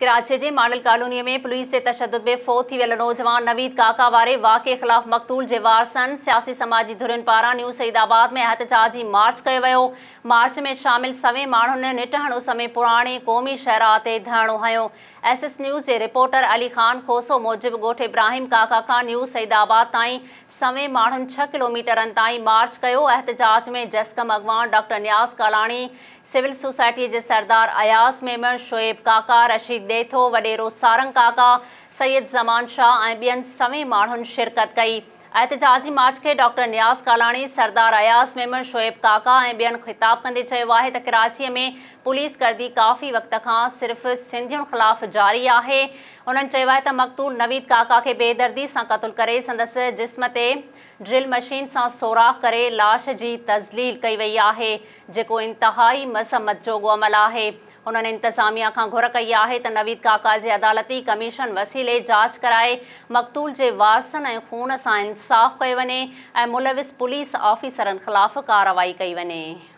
ڪراچي جي model colony ۾ police جي تشدد ۾ فوت ٿي ويل نوجوان نويد ڪاڪا واري واقعي خلاف مقتول جي وارثن، سياسي سماجي ڌرين پاران نيو سعيد آباد ۾ احتجاجي مارچ ڪيو ويو. مارچ ۾ شامل سوين ماڻهن نٽهڻ اس ۾ پراڻي قومي شاهراهه تي ڌرڻو هنيو. ايس ايس نيوز جي رپورٽر علي خان کوسو موجب ڳوٺ ابراهيم ڪاڪا کان نيو سعيد آباد تائين سوين ماڻهن 6 ڪلوميٽرن تائين مارچ ڪيو. احتجاج ۾ جسقم اڳواڻ doctor Niaz Kalani, civil society جي سردار اياز ميمڻ، شعيب ڪاڪا، رشيد ڏيٿو، وڏيرو سارنگ ڪاڪا، سيد زمان شاهه ۽ ٻين سوين ماڻهن شرڪت ڪئي. احتجاجي مارچ کي ڊاڪٽر نياز ڪالاڻي، سردار اياز ميمڻ، شعيب ڪاڪا ۽ ٻين خطاب ڪندي چيو آهي ته ڪراچي ۾ پوليس گردي ڪافي وقت کان صرف سنڌين خلاف جاري آهي. انهن چيو آهي ته مقتول نويد ڪاڪا کي بيدردي سان قتل ڪري سندس جسم تي ڊرل مشين سان سوراخ ڪري لاش جي تذليل ڪئي وئي آهي، جيڪو انتهائي مذمت جوڳو عمل آهي. انهن انتظاميا کان گهر ڪئي آهي ته نويد ڪاڪا جي عدالتي ڪميشن وسيلي جاچ ڪرائي مقتول جي وارثن ۽ خون سان انصاف ڪيو وڃي ۽ ملوث پوليس آفيسرن خلاف ڪارروائي ڪئي وڃي.